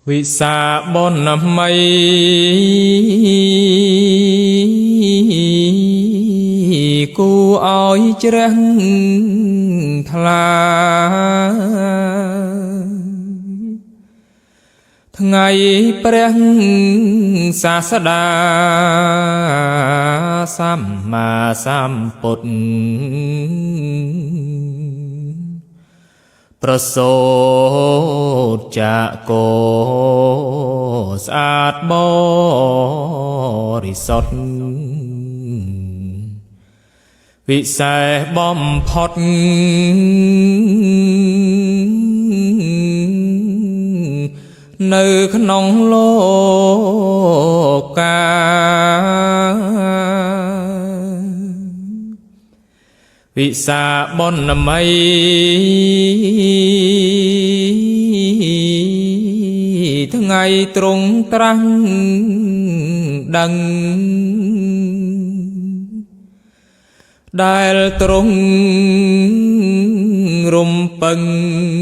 វិសាបុណ្យមីគូឲ្យជ្រះថ្លាថ្ងៃព្រះសាស្តាសម្មាសម្ពុទ្ធប្រសូតចាកកោស្អាតបរិសុទ្ធវិសេសបំផុតនៅក្នុងលោកាវិសាបុណ្យមីថ្ងៃទ្រង់ត្រាស់ដឹងដែលទ្រង់រំពឹង។